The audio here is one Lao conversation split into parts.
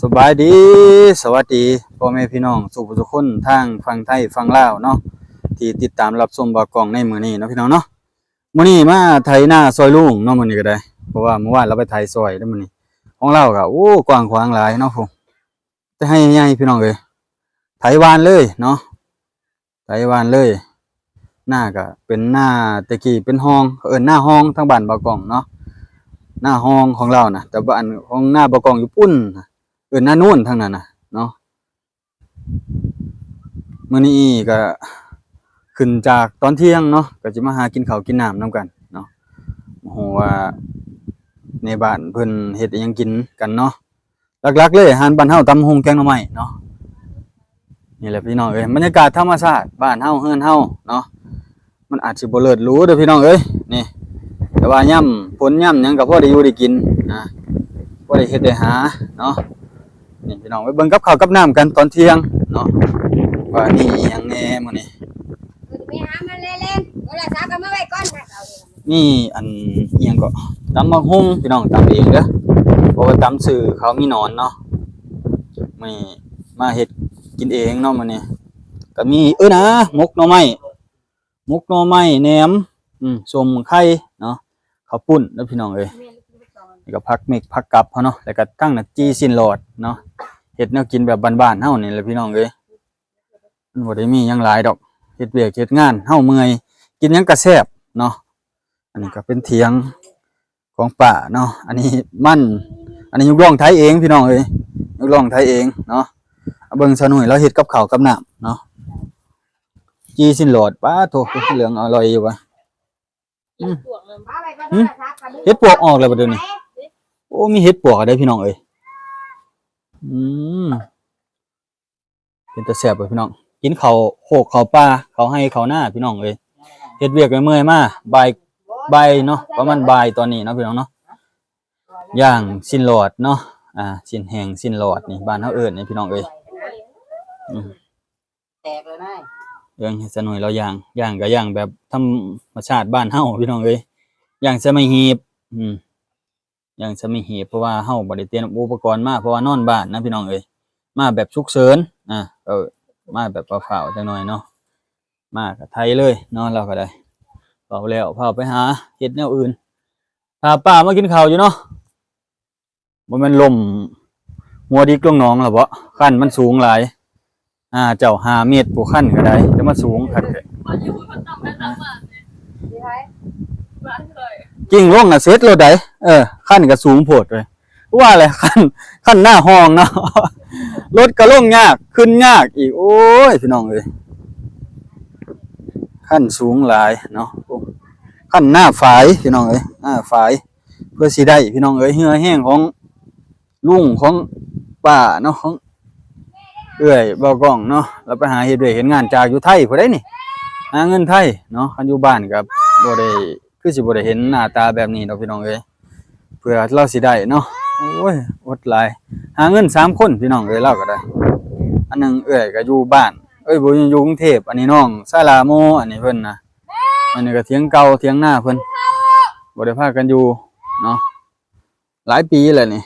ສະບາຍດີ ສະຫວັດດີພໍ່ແມ່ພີ່ນ້ອງສູ່ຜູ້ສູ່ຄົນ ທາງຝັ່ງໄທຝັ່ງລາວເນາະ ທີ່ຕິດຕາມຮັບຊົມບ່າວກ້ອງໃນມື້ນີ້ເນາະພີ່ນ້ອງເນາະ. ມື້ນີ້ມາໄຖນາຊ່ອຍລຸງເນາະ ມື້ນີ້ກໍໄດ້ ເພາະວ່າມື້ວານລາວໄປໄຖຊ່ອຍເດ້ ມື້ນີ້ຂອງລາວກໍ ໂອ້ ກວ້າງຂວາງຫຼາຍເນາະ ພຸ້ນ ແຕ່ໄຮ່ໃຫຍ່ພີ່ນ້ອງເອີຍ ໄຖຫວ່ານເລີຍເນາະ. ໄຖຫວ່ານເລີຍ ນາກະເປັນນາ ແຕ່ກີ້ເປັນຮ່ອງ ເຂົາເອີ້ນນາຮ່ອງ ທາງບ້ານບ່າວກ້ອງເນາະ ນາຮ່ອງຂອງລາວນະ ແຕ່ບ້ານຂອງນາບ່າວກ້ອງຢູ່ພຸ້ນ ເອີ້ນນານູນທາງນັ້ນນະເນາະ. ມື້ນີ້ກະຂຶ້ນຈາກຕອນທ່ຽງເນາະ ກະຊິມາຫາກິນເຂົ້າກິນນ້ຳນຳກັນເນາະ ບໍ່ຮູ້ວ່າໃນບ້ານເພິ່ນເຮັດອີ່ຫຍັງກິນກັນເນາະ. ຫຼັກໆເລີຍອາຫານບ້ານເຮົາ ຕຳບັກຫຸ່ງແກງໜໍ່ໄມ້ເນາະ. ນີ້ແຫຼະພີ່ນ້ອງເອີຍ ບັນຍາກາດທຳມະຊາດບ້ານເຮົາເຮືອນເຮົາເນາະ ມັນອາດຊິບໍ່ເລີດຫຼູເດີ້ພີ່ນ້ອງເອີຍ ນີ້ ແຕ່ວ່າຍາມຝົນຍາມຫຍັງກໍພໍໄດ້ຢູ່ໄດ້ກິນນະ ພໍໄດ້ເຮັດໄດ້ຫາເນາະ. ນີ້ພີ່ນ້ອງ ໄປເບິ່ງກັບເຂົ້າກັບນ້ຳກັນຕອນທ່ຽງເນາະ ວ່າມີອີ່ຫຍັງແດ່ມື້ນີ້. ໄປຫາມັນແລ້ວ ແລ່ນໂທລະສັບເອົາມາໄວ້ກ່ອນ ມີອັນອີ່ຫຍັງເກາະ ຕຳບັກຫຸ່ງພີ່ນ້ອງ ຕຳເອງເດີ້ ບໍ່ໄດ້ຕຳຊື້ ເຂົາມີໜອນເນາະ. ມື້ນີ້ມາເຮັດກິນເອງເນາະ ມື້ນີ້ກໍມີ ເອີນະ ໝົກໜໍ່ໄມ້ ໝົກໜໍ່ໄມ້ ແໜມ ອືມ ສົ້ມໄຂ່ເນາະ ເຂົ້າປຸ້ນເດີ້ພີ່ນ້ອງເອີຍ. ແມ່ນ ແລ້ວກໍຜັກເມັກຜັກກັບເຮົາເນາະ ແລ້ວກໍທັງນັ້ນຈີ່ຊີ້ນຫຼອດເນາະ ເຮັດແນວກິນແບບບ້ານໆເຮົານີ້ແຫຼະພີ່ນ້ອງເອີຍ. ມັນບໍ່ໄດ້ມີຫຍັງຫຼາຍດອກ ເຮັດວຽກເຮັດງານເຮົາເມື່ອຍ ກິນຫຍັງກະແຊບເນາະ. ອັນນີ້ກໍເປັນຖຽງຂອງປ້າເນາະ ອັນນີ້ມັນ ອັນນີ້ຍົກລອງໄຖເອງພີ່ນ້ອງເອີຍ ຍົກລອງໄຖເອງເນາະ. ເອົາເບິ່ງຊາໜຸ່ຍລາວເຮັດກັບເຂົ້າກັບນ້ຳເນາະ ຈີ່ຊີ້ນຫຼອດ ປາໂທ້ ເຫຼືອງອະລ່ອຍຢູ່ຫວາ. ອືມ ຫຶ ເຫັດປວກອອກແລ້ວບໍ່ດຽວນີ້ ໂອ້ ມີເຫັດປວກເດ້ພີ່ນ້ອງເອີຍ. ອືມ ເປັນຕາແຊບເວີຍພີ່ນ້ອງ ກິນເຂົ້າໂຄກເຂົ້າປ່າ ເຂົ້າໄຮ່ເຂົ້ານາພີ່ນ້ອງເອີຍ. ເຮັດວຽກເມື່ອຍໆມາ ບ່າຍ ບ່າຍເນາະ ປະມານບ່າຍຕອນນີ້ເນາະພີ່ນ້ອງເນາະ. ຍ່າງຊີ້ນຫຼອດເນາະ ອາ ຊີ້ນແຫ້ງຊີ້ນຫຼອດນີ້ ບ້ານເຮົາເອີ້ນນີ້ພີ່ນ້ອງເອີຍ. ອືມ ແຕກແລ້ວນາຍ ເບິ່ງຊາໜຸ່ຍລາວຍ່າງ ຍ່າງກໍຍ່າງແບບທຳມະຊາດບ້ານເຮົາພີ່ນ້ອງເອີຍ ຍ່າງໃສ່ໄມ້ຫີບ ອືມ ຍ່າງໃສ່ໄມ້ຫີບ ເພາະວ່າເຮົາບໍ່ໄດ້ຕຽມອຸປະກອນມາ ເພາະວ່ານອນບ້ານນະພີ່ນ້ອງເອີຍ ມາແບບສຸກເສີນ ອາ ເອີ ມາແບບຟ້າວໆຈັກໜ້ອຍເນາະ ມາກໍໄຖເລີຍເນາະ. ລາວກໍໄດ້ ເວົ້າແລ້ວພາໄປຫາເຮັດແນວອື່ນ ພາປ້າມາກິນເຂົ້າຢູ່ເນາະ. ບໍ່ແມ່ນລົ້ມຫົວດິກລົງໜອງລະເບາະ ຄັນມັນສູງຫຼາຍ. ອາ ເຈົ້າຫ້າເມັດ ຜູ້ຄັນກໍໄດ້ ແຕ່ມັນສູງຄັກແທ້ ກິ້ງລົງນະເສັດໂລດໃດ໋. ເອີ ຄັນກໍສູງໂພດເວີຍ ວ່າແຫຼະ ຄັນ ຄັນໜ້າຮ່ອງເນາະ ລົດກໍລົງຍາກ ຂຶ້ນຍາກອີກ. ໂອ້ຍ ພີ່ນ້ອງເອີຍ ຄັນສູງຫຼາຍເນາະ ໂອ້ ຄັນໜ້າຝາຍ ພີ່ນ້ອງເອີຍ ໜ້າຝາຍ. ເພື່ອຊິໄດ້ພີ່ນ້ອງເອີຍ ເຫື່ອແຮງຂອງລຸງ ຂອງປ້າເນາະ ຂອງເອື້ອຍບ່າວກ້ອງເນາະ ລາວໄປຫາເຮັດວຽກເຮັດງານຈາກຢູ່ໄທພຸ້ນໃດ໋ນີ້ ຫາເງິນໄທເນາະ. ຄັນຢູ່ບ້ານກໍບໍ່ໄດ້ ຄືຊິບໍ່ໄດ້ເຫັນໜ້າຕາແບບນີ້ດອກພີ່ນ້ອງເອີຍ ເພື່ອລາວຊິໄດ້ເນາະ. ໂອ້ຍ ອົດຫຼາຍ ຫາເງິນສາມຄົນພີ່ນ້ອງເອີຍ ລາວກໍໄດ້ ອັນໜຶ່ງເອື້ອຍກໍຢູ່ບ້ານ ເອີຍ ບໍ່ ຢູ່ກຸງເທບ ອັນນີ້ນ້ອງຊາລາໂມ ອັນນີ້ເພິ່ນນະ ອັນນີ້ກໍຖຽງເກົ່າຖຽງນາເພິ່ນ ບໍ່ໄດ້ພາກັນຢູ່ເນາະ ຫຼາຍປີແລ້ວນີ້.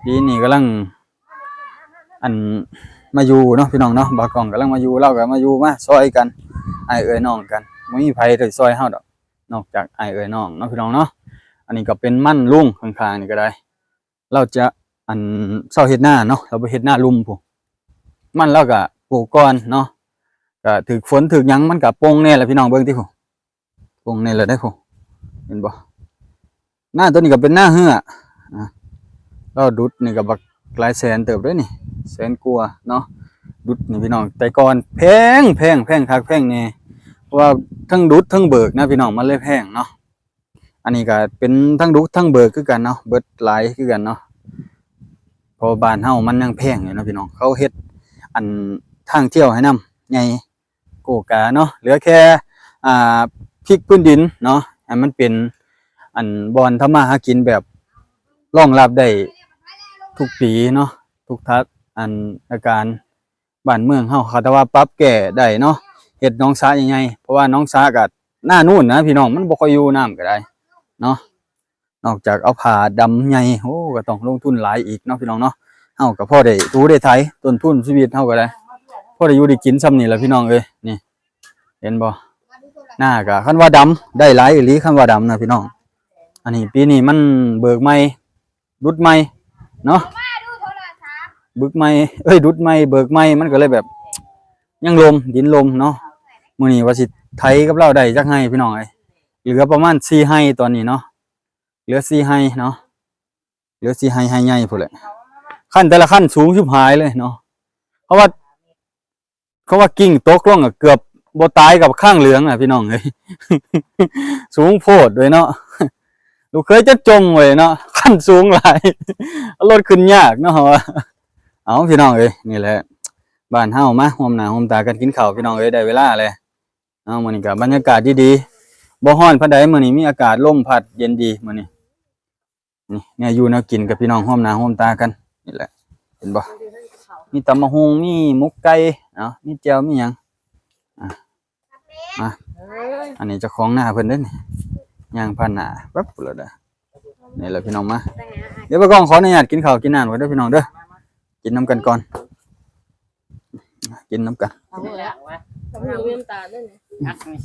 ປີນີ້ກຳລັງ ອັນ ມາຢູ່ເນາະພີ່ນ້ອງເນາະ ບ່າວກ້ອງກຳລັງມາຢູ່ ລາວກໍມາຢູ່ມາຊ່ອຍກັນ ອ້າຍເອື້ອຍນ້ອງກັນ ບໍ່ມີໃຜໄດ້ຊ່ອຍເຮົາດອກ ນອກຈາກອ້າຍເອື້ອຍນ້ອງເນາະພີ່ນ້ອງເນາະ. ອັນນີ້ກໍເປັນມັນລຸງ ຂ້າງໆນີ້ກໍໄດ້ ລາວຈະ ອັນ ເຊົາເຮັດນາເນາະ ລາວບໍ່ເຮັດນາລຸ່ມພຸ້ນ ມັນລາວກໍປູກກ່ອນເນາະ ກໍຖືກຝົນຖືກຫຍັງມັນກໍປົ່ງແດ່ລະພີ່ນ້ອງ ເບິ່ງຕິພຸ້ນ ປົ່ງແດ່ລະເດ້ພຸ້ນ ເຫັນບໍ່. ນາໂຕນີ້ກໍເປັນນາເຮືອ ອາ ລາວດຸດນີ້ກໍບັກຫຼາຍແສນເຕີບເດ້ນີ້ ແສນກວ່າເນາະ ດຸດນີ້ພີ່ນ້ອງ. ແຕ່ກ່ອນແພງ ແພງ ແພງຄັກແພງແນ່ ເພາະວ່າທັງດຸດທັງເບີກນະພີ່ນ້ອງ ມັນເລີຍແພງເນາະ. ອັນນີ້ກໍເປັນທັງດຸທັງເບີກຄືກັນເນາະ ເບິດຫຼາຍຄືກັນເນາະ ເພາະວ່າບ້ານເຮົາມັນຍັງແພງຢູ່ເນາະພີ່ນ້ອງ. ເຂົາເຮັດ ອັນ ທາງທ່ຽວໃຫ້ນຳ ໃຫຍ່ ໂກກາເນາະ ເຫຼືອແຄ່ ອ່າ ພິກພື້ນດິນເນາະ ໃຫ້ມັນເປັນ ອັນ ບ່ອນທຳມາຫາກິນແບບຮອງຮັບໄດ້ທຸກປີເນາະ ທຸກທັດ ອັນ ອາການບ້ານເມືອງເຮົາ ຄັນແຕ່ວ່າປັບແກ້ໄດ້ເນາະ ເຮັດໜອງສະໃຫຍ່ໆ ເພາະວ່າໜອງສະກໍໜ້ານູນນະພີ່ນ້ອງ ມັນບໍ່ຄ່ອຍຢູ່ ນ້ຳກໍໄດ້ເນາະ. ນອກຈາກເອົາຜາດຳໃຫຍ່ ໂອ້ ກໍຕ້ອງລົງທຶນຫຼາຍອີກເນາະພີ່ນ້ອງເນາະ. ເຮົາກໍພໍໄດ້ຖູໄດ້ໄຖ ຕົ້ນທຶນຊີວິດເຮົາກໍໄດ້ ພໍໄດ້ຢູ່ໄດ້ກິນຊ່ຳນີ້ລະພີ່ນ້ອງເອີຍ. ນີ້ ເຫັນບໍ່? ນາກໍຄັນວ່າດຳ ໄດ້ຫຼາຍອີ່ຫຼີ ຄັນວ່າດຳນະພີ່ນ້ອງ. ອັນນີ້ປີນີ້ມັນເບີກໃໝ່ ດຸດໃໝ່ເນາະ ບຶກໃໝ່ ເອີຍ ດຸດໃໝ່ ເບີກໃໝ່ ມັນກໍເລີຍແບບ ຍັງລົມ ດິນລົມເນາະ. ມື້ນີ້ວ່າຊິໄຖກັບລາວໄດ້ຈັກໄຮ່ພີ່ນ້ອງເອີຍ ເຫຼືອປະມານສີ່ໄຮ່ຕອນນີ້ເນາະ ເຫຼືອສີ່ໄຮ່ເນາະ ເຫຼືອສີ່ໄຮ່ ໄຮ່ໃຫຍ່ພຸ້ນແຫຼະ. ຄັນແຕ່ລະຄັນສູງຊິບຫາຍເລີຍເນາະ ເພາະວ່າ ເຂົາວ່າກິ່ງຕົກລົງ ເກືອບບໍ່ຕາຍກັບຄ້າງເຫຼືອງນະພີ່ນ້ອງເອີຍ ສູງໂພດເລີຍເນາະ. ລູກເຂີຍຈົນຈົ່ງເວີຍເນາະ ຄັນສູງຫຼາຍ ເອົາລົດຂຶ້ນຍາກເນາະ. ເອົາ ພີ່ນ້ອງເອີຍ ນີ້ແຫຼະ ບ້ານເຮົາ ມາຮ່ວມໜ້າຮ່ວມຕາກັນກິນເຂົ້າ ພີ່ນ້ອງເອີຍ ໄດ້ເວລາແລ້ວເນາະ. ມື້ນີ້ກໍບັນຍາກາດດີໆ ບໍ່ຮ້ອນປານໃດ ມື້ນີ້ມີອາກາດລົມພັດເຢັນດີມື້ນີ້. ນີ້ແນວຢູ່ແນວກິນກັບພີ່ນ້ອງຮ່ວມໜ້າຮ່ວມຕາກັນນີ້ແຫຼະ ເຫັນບໍ່? ມີຕຳບັກຫຸ່ງ ມີໝົກໄກ່ເນາະ ມີແຈ່ວ ມີຫຍັງ. ອ່ະ ມາ ອັນນີ້ເຈົ້າຂອງນາເພິ່ນເດ້ນີ້ ຍ່າງຜ່ານໜ້າແປັບແລ້ວເດີ. ນີ້ແຫຼະພີ່ນ້ອງ ມາ ດຽວບ່າວກ້ອງຂໍອະນຸຍາດກິນເຂົ້າກິນນ້ຳກ່ອນເດີພີ່ນ້ອງເດີ ກິນນຳກັນກ່ອນ ກິນນຳກັນ. ເອົາແລ້ວ ເອົາແລ້ວ ນ້ຳຕານເດ້ນີ້ ຕັກນີ້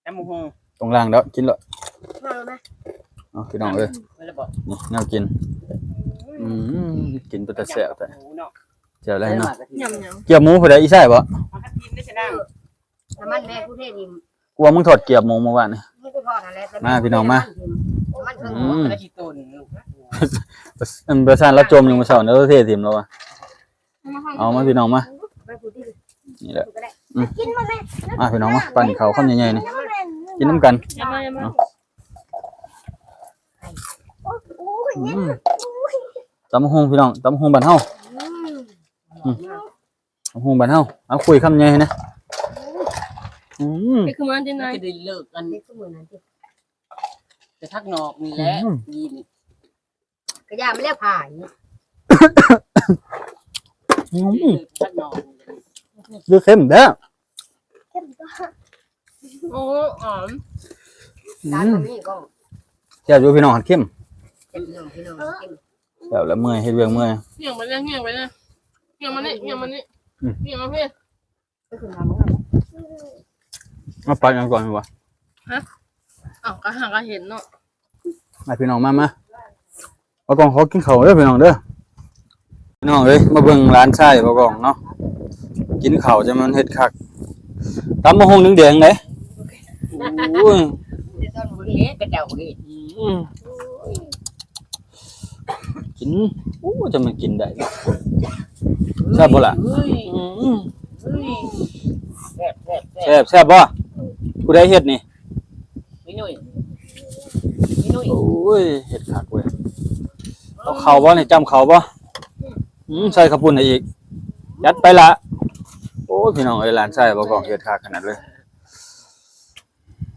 ຕຳບັກຫຸ່ງ ຕ້ອງລ້າງແລ້ວ ກິນໂລດ. ເອົາແລ້ວນະ ເອົາພີ່ນ້ອງເອີຍ ເອົາແລ້ວບໍ? ນີ້ແນວກິນ ອືມ ກິນເປັນຕາແຊບແທ້ ແຊບຫຼາຍເນາະ. ຍຳໆ ກຽບໝູຜູ້ໃດ ອີ່ຊາຍບໍ? ເອົາກະທິນໄດ້ຊະນະ ນ້ຳມັນແມ່ກູເທນີ້ ກວ່າມຶງທອດກຽບໝູມື້ວານນີ້. ມີກູທອດຫັ້ນແຫຼະ ມາພີ່ນ້ອງມາ ນ້ຳມັນເທິງ ອືມ ແລ້ວຊິຕົ້ນລູກ ອັນປະສານລາວຈົ່ມຢູ່ມື້ເຊົ້ານີ້ ລາວເທຖິ້ມແລ້ວວ່າ. ເອົາມາພີ່ນ້ອງມາ ນີ້ແຫຼະ ອືມ ມາພີ່ນ້ອງມາ ປັ້ນເຂົ້າຄຳໃຫຍ່ໆນີ້ ກິນນຳກັນ ເອົາ ອືມ ຕຳບັກຫຸ່ງພີ່ນ້ອງ ຕຳບັກຫຸ່ງບ້ານເຮົາ ອືມ ຕຳບັກຫຸ່ງບ້ານເຮົາ ເອົາຄຸຍຄຳໃຫຍ່ໃຫ້ແດ່ ອືມ ຄືມາທີ່ໄຫນ ຈະໄດ້ເລີກກັນ ຄືມື້ນັ້ນຕິ ແຕ່ຜັກນອກນີ້ແຫຼະ ອືມ ດີນີ້ ກະຢ່າມາແລ້ວພາຍ ອືມ ເລືອກເຂັ້ມແທ້ ເຂັ້ມກໍ ໂອ້ ຫອມ ອືມ ແຊບຢູ່ພີ່ນ້ອງ ເຂັ້ມ ແຊບຢູ່ພີ່ນ້ອງ ເຂັ້ມ ແຊບແລ້ວເມື່ອຍ ເຮັດວຽກເມື່ອຍ ຫຍັງໄປແລ້ວ ຫຍັງໄປແລ້ວ ຫຍັງມານີ້ ຫຍັງມານີ້ ອືມ ຫຍັງມາພີ້. ມາປັດຫຍັງກ່ອນວະ? ຮະ? ອ້າວ ກໍຫາກໍເຫັນເນາະ ມາພີ່ນ້ອງ ມາ ມາ ບ່າວກ້ອງຂໍກິນເຂົ້າເດີພີ່ນ້ອງເດີ ພີ່ນ້ອງເອີຍ ມາເບິ່ງຫຼານຊາຍບ່າວກ້ອງເນາະ ກິນເຂົ້າຈັ່ງມັນເຮັດຄັກ ຕຳບັກຫຸ່ງແດງໆເດ້ ໂອ້ຍ ເຮັດເຈົ້າເຮັດ ອືມ ກິນ ໂອ້ ຈະແມ່ນກິນໄດ້ ແຊບບໍ່ລະ? ອືມ ແຊບ ແຊບ ແຊບ ແຊບ ແຊບບໍ່? ຜູ້ໃດເຮັດນີ້? ມີໜຸ່ຍ ມີໜຸ່ຍ ໂອ້ຍ ເຮັດຄັກເວີຍ ເອົາເຂົ້າບໍ່ນີ້? ຈ້ຳເຂົ້າບໍ່? ອືມ ໃສ່ເຂົ້າປຸ້ນໃຫ້ອີກ ຈັດໄປລະ ໂອ້ຍ ພີ່ນ້ອງເອີຍ ຫຼານຊາຍບ່າວກ້ອງເຮັດຄັກຂະໜາດເລີຍ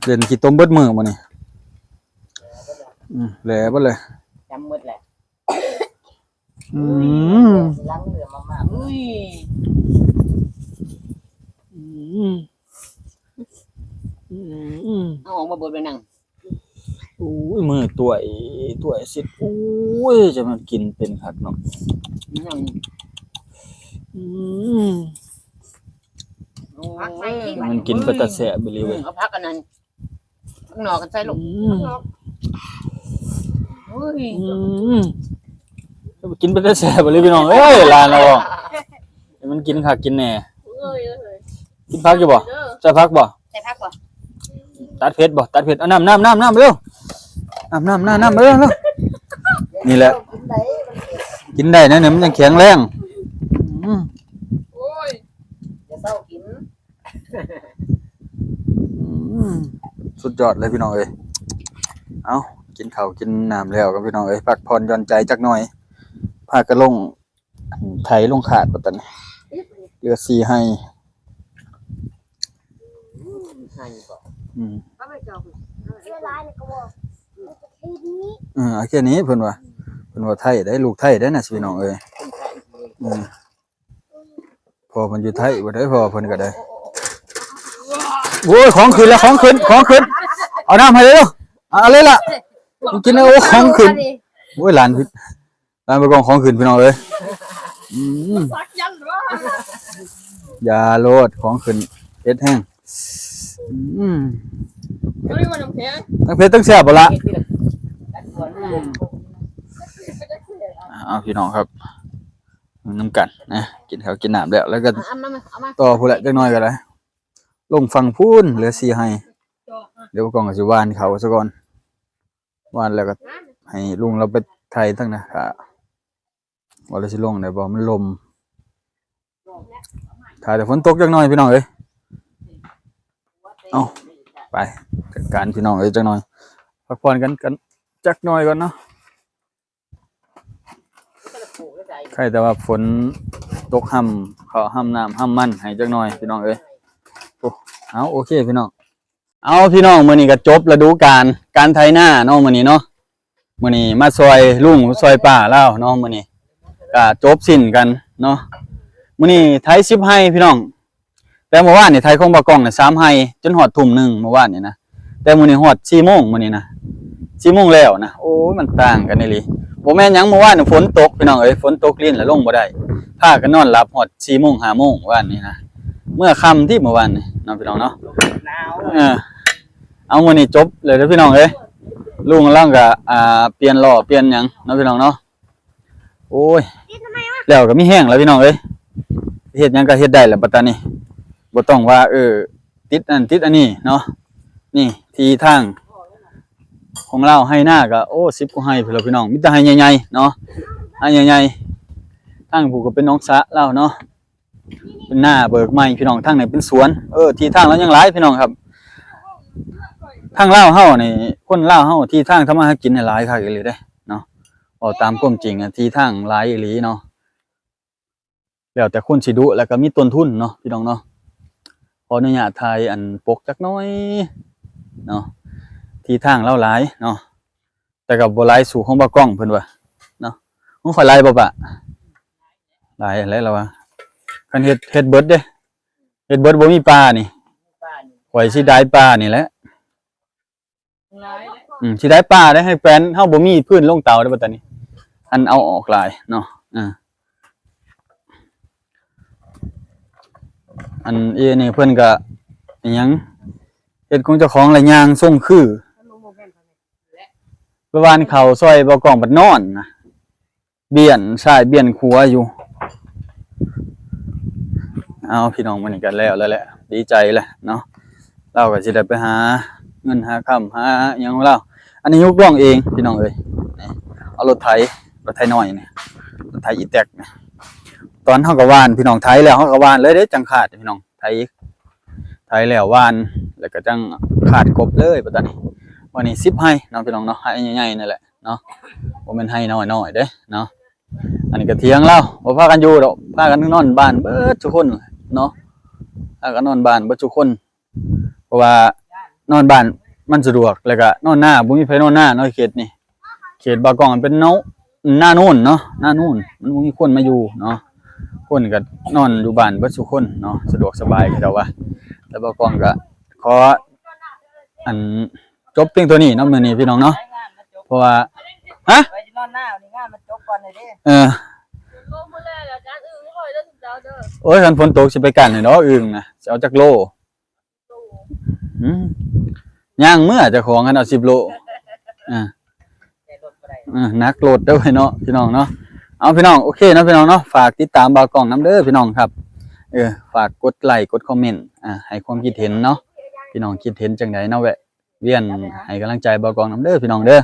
ເຫຼັ້ນຂີ້ຕົມເບິດມື້ມື້ນີ້ ອືມ ແຫຼະເບິດເລີຍ ຈຳໝົດແຫຼະ ອືມ ຊິຫຼັງເຫຼືອມາມ່າ ອຸ້ຍ ອືມ ອືມ ເອົາອອກມາເບິດໄປນັ່ງ ໂອ້ຍ ມືຕົວະ ຕົວະຊິດ ໂອ້ຍ ຈະມັນກິນເປັນຄັກເນາະ ອືມ ໂອ້ຍ ມັນກິນເປັນຕາແຊບອີ່ຫຼີເວີຍ ເອົາຜັກອັນນັ້ນ ຂ້າງນອກກັນໃສ່ລູກ ອືມ ໂອ້ຍ ອືມ ກິນເປັນຕາແຊບອີ່ຫຼີພີ່ນ້ອງເອີຍ ຫຼານລາວ ໃຫ້ມັນກິນຄັກກິນແນ່ ເອີຍ ກິນຜັກຢູ່ບໍ່? ໃສ່ຜັກບໍ່? ໃສ່ຜັກບໍ່? ຕັດເຜັດບໍ່? ຕັດເຜັດ ເອົານ້ຳ ນ້ຳ ນ້ຳ ນ້ຳ ເລັວ ນ້ຳ ນ້ຳ ນ້ຳ ນ້ຳ ເລັວ ເລັວ ນີ້ແຫຼະ ກິນໄດ້ນະ ມັນຈັ່ງແຂງແຮງ ອືມ ໂອ້ຍ ຢ່າເຊົາກິນ ອືມ ສຸດຍອດເລີຍພີ່ນ້ອງເອີຍ ເອົ້າ ກິນເຂົ້າກິນນ້ຳແລ້ວກັນພີ່ນ້ອງເອີຍ ພັກຜ່ອນຢ່ອນໃຈຈັກໜ່ອຍ ພາກັນລົງໄຖລົງຄາດບັດນີ້ ເຫຼືອສີ່ໄຮ່ ອືມ ເອີ ເອົາແຄ່ນີ້ເພິ່ນວ່າ ເພິ່ນວ່າໄຖໄດ໋ ລູກໄຖໄດ໋ນະ ພີ່ນ້ອງເອີຍ ອືມ ພໍ່ເພິ່ນຢູ່ໄທບໍ່ໄດ້ ພໍ່ເພິ່ນກໍໄດ້ ໂອ້ຍ ຂອງຂຶ້ນແລ້ວ ຂອງຂຶ້ນ ຂອງຂຶ້ນ ເອົານ້ຳໃຫ້ເດ້ອ ເອົາເລີຍລະ ກິນແລ້ວ ໂອ້ ຂອງຂຶ້ນ ໂອ້ຍ ຫຼານ ຮ້ານບໍ່ກ້ອງຂອງຂຶ້ນພີ່ນ້ອງເອີຍ. ອືມ ສັກຍັນບໍ່? ຢ່າໂລດ ຂອງຂຶ້ນເຜັດແຮງ. ອືມ ເອົາດີວ່ານ້ຳແຂງ ທັງເຜັດທັງແຊບບໍ່ລະ? ເອົາພີ່ນ້ອງຄັບ ນຳກັນນະ ກິນເຂົ້າກິນນ້ຳແລ້ວ ແລ້ວກໍ ເອົາມາ ເອົາມາ ຕໍ່ພຸ້ນແຫຼະ ຈັກໜ້ອຍກໍໄດ້ ລົງຝັ່ງພຸ້ນ ເຫຼືອສີ່ໄຮ່. ດຽວບ່າວກ້ອງກໍຊິຫວ່ານເຂົ້າຊະກ່ອນ ຫວ່ານແລ້ວກໍໃຫ້ລຸງລາວໄປໄຖທັງນັ້ນ ຖ້າວ່າລາວຊິລົງໄດ້ບໍ່ ມັນລົມ ຖ້າແຕ່ຝົນຕົກຈັກໜ້ອຍພີ່ນ້ອງເອີຍ. ເອົາ ໄປຈັດການພີ່ນ້ອງເອີຍ ຈັກໜ້ອຍ ພັກຜ່ອນກັນ ກັນຈັກໜ້ອຍກ່ອນເນາະ. ໃຄ່ແຕ່ວ່າຝົນຕົກຮ່ຳເຂົ້າຮ່ຳນ້ຳຮ່ຳມັນໃຫ້ຈັກໜ້ອຍພີ່ນ້ອງເອີຍ. ໂອ້ ເອົາ ໂອເຄພີ່ນ້ອງ ເອົາພີ່ນ້ອງ ມື້ນີ້ກໍຈົບລະດູການການໄຖນາເນາະ ມື້ນີ້ເນາະ. ມື້ນີ້ມາຊ່ອຍລຸງຊ່ອຍປ້າລາວເນາະ ມື້ນີ້ກໍຈົບສິ້ນກັນເນາະ. ມື້ນີ້ໄຖສິບໄຮ່ພີ່ນ້ອງ ແຕ່ມື້ວານນີ້ໄຖຂອງບ່າວກ້ອງນະສາມໄຮ່ ຈົນຮອດທຸ່ມໜຶ່ງມື້ວານນີ້ນະ ແຕ່ມື້ນີ້ຮອດສີ່ໂມງ ມື້ນີ້ນະສີ່ໂມງແລ້ວນະ. ໂອ້ຍ ມັນຕ່າງກັນອີ່ຫຼີ ບໍ່ແມ່ນຫຍັງ ມື້ວານນີ້ຝົນຕົກພີ່ນ້ອງເອີຍ ຝົນຕົກລິນແລ້ວລົງບໍ່ໄດ້ ພາກັນນອນຫຼັບຮອດສີ່ໂມງຫ້າໂມງວານນີ້ນະ ເມືອຄ່ຳຕິມື້ວານນີ້ເນາະ ພີ່ນ້ອງເນາະ. ເອີ ເອົາ ມື້ນີ້ຈົບແລ້ວເດີພີ່ນ້ອງເອີຍ ລຸງລາວກໍ ອ່າ ປ່ຽນລໍ້ປ່ຽນຫຍັງເນາະ ພີ່ນ້ອງເນາະ. ໂອ້ຍ ແລ້ວກໍມີແຮງແລ້ວພີ່ນ້ອງເອີຍ ເຮັດຫຍັງກໍເຮັດໄດ້ແລ້ວບັດຕານີ້ ບໍ່ຕ້ອງວ່າ ເອີ ຕິດອັນນັ້ນຕິດອັນນີ້ເນາະ. ນີ້ທີ່ທາງຂອງລາວ ໄຮ່ນາກໍ ໂອ້ ສິບກວ່າໄຮ່ພຸ້ນລະພີ່ນ້ອງ ມີແຕ່ໄຮ່ໃຫຍ່ໆເນາະ ໄຮ່ໃຫຍ່ໆ. ທາງຜູ້ກໍເປັນໜອງສະລາວເນາະ ເປັນນາເບີກໃໝ່ພີ່ນ້ອງ ທາງນີ້ເປັນສວນ. ເອີ ທີ່ທາງລາວຍັງຫຼາຍພີ່ນ້ອງຄັບ ທາງລາວເຮົານີ້ ຄົນລາວເຮົາທີ່ທາງທຳມາຫາກິນນີ້ຫຼາຍຄັກອີ່ຫຼີເດ້ເນາະ. ເວົ້າຕາມຄວາມຈິງອະ ທີ່ທາງຫຼາຍອີ່ຫຼີເນາະ ແລ້ວແຕ່ຄົນຊິດຸ ແລ້ວກໍມີຕົ້ນທຶນເນາະ ພີ່ນ້ອງເນາະ. ຂໍອະນຸຍາດຖ່າຍອັນປົກຈັກໜ້ອຍເນາະ ທີ່ທາງລາວຫຼາຍເນາະ ແຕ່ກໍບໍ່ຫຼາຍສູ່ຂອງບ່າວກ້ອງເພິ່ນວ່າເນາະ. ຂອງຂ້ອຍຫຼາຍບໍ່ປະ? ຫຼາຍແຫຼະລາວວ່າ ຄັນເຮັດ ເຮັດເບິດເດ້ ເຮັດເບິດບໍ່ມີປານີ້ ຂ້ອຍຊິໄດ້ປານີ້ແຫຼະ. ອືມ ຊິໄດ້ປາໄດ້ ໃຫ້ແຟນເຮົາບໍ່ມີພື້ນລົງເຕົາໄດ້ບັດຕານີ້ ອັນເອົາອອກຫຼາຍເນາະ. ເອີ ອັນອີນີ້ເພິ່ນກະອີຫຍັງ ເຮັດຂອງເຈົ້າຂອງລະຍ່າງຊົງຄື ໄປຫວ່ານເຂົ້າຊ່ອຍບ່າວກ້ອງບັດນອນນະ ບຽນຊ້າຍບຽນຂວາຢູ່. ເອົາ ພີ່ນ້ອງ ມື້ນີ້ກໍແລ້ວແລ້ວແຫຼະ ດີໃຈແຫຼະເນາະ ລາວກໍຊິໄດ້ໄປຫາເງິນຫາຄຳ ຫາຫຍັງຂອງລາວ. ອັນນີ້ຍົກລ່ອງເອງພີ່ນ້ອງເອີຍ ນີ້ ເອົາລົດໄຖ ລົດໄຖນ້ອຍນີ້ ລົດໄຖອີແຕັກນີ້. ຕອນເຮົາກໍຫວ່ານ ພີ່ນ້ອງ ໄຖແລ້ວເຮົາກໍຫວ່ານເລີຍເດ້ ຈັ່ງຄາດ ພີ່ນ້ອງ ໄຖ ໄຖແລ້ວຫວ່ານ ແລ້ວກໍຈັ່ງຄາດກົບເລີຍບັດຕານີ້. ມື້ນີ້ສິບໄຮ່ເນາະ ພີ່ນ້ອງເນາະ ໄຮ່ໃຫຍ່ໆນັ້ນແຫຼະ ເນາະ ບໍ່ແມ່ນໄຮ່ນ້ອຍໆເດ້ເນາະ. ອັນນີ້ກໍຖຽງລາວ ບໍ່ພາກັນຢູ່ດອກ ພາກັນນອນບ້ານເບິດທຸກຄົນເນາະ ພາກັນນອນບ້ານເບິດທຸກຄົນ ເພາະວ່ານອນບ້ານມັນສະດວກ ແລ້ວກໍນອນນາ ບໍ່ມີໃຜນອນນາເນາະ ເຂດນີ້ ເຂດບ່າວກ້ອງມັນເປັນເນາະ ນາໂນນເນາະ ນາໂນນ ມັນບໍ່ມີຄົນມາຢູ່ເນາະ ຄົນກໍນອນຢູ່ບ້ານເບິດທຸກຄົນເນາະ ສະດວກສະບາຍ ເຂົາເຈົ້າວ່າ. ແຕ່ບ່າວກ້ອງກໍຂໍ ອັນ ຈົບພຽງເທົ່ານີ້ເນາະ ມື້ນີ້ພີ່ນ້ອງເນາະ ເພາະວ່າ ຮະ ໄປນອນນານີ້ ງານມັນຈົບກ່ອນເດ້. ເອີ ໂອ້ຍ ຄັນຝົນຕົກຊິໄປກັ້ນໃຫ້ດອກ ອຶ່ງນະ ຊິເອົາຈັກໂລ? ອືມ ຍ່າງເມືອເຈົ້າຂອງ ຄັນເອົາສິບໂລ ເອີ ໜັກລົດເດີ້ເນາະ ພີ່ນ້ອງເນາະ. ເອົາ ພີ່ນ້ອງ ໂອເຄເນາະ ພີ່ນ້ອງເນາະ ຝາກຕິດຕາມບ່າວກ້ອງນຳເດີ້ ພີ່ນ້ອງຄັບ. ເອີ ຝາກກົດໄລກົດຄອມເມັນ ອ່າ ໃຫ້ຄວາມຄິດເຫັນເນາະ ພີ່ນ້ອງຄິດເຫັນຈັ່ງໃດເນາະ ແວະ ວຽນໃຫ້ກຳລັງໃຈບ່າວກ້ອງນຳເດີ້ ພີ່ນ້ອງເດີ້.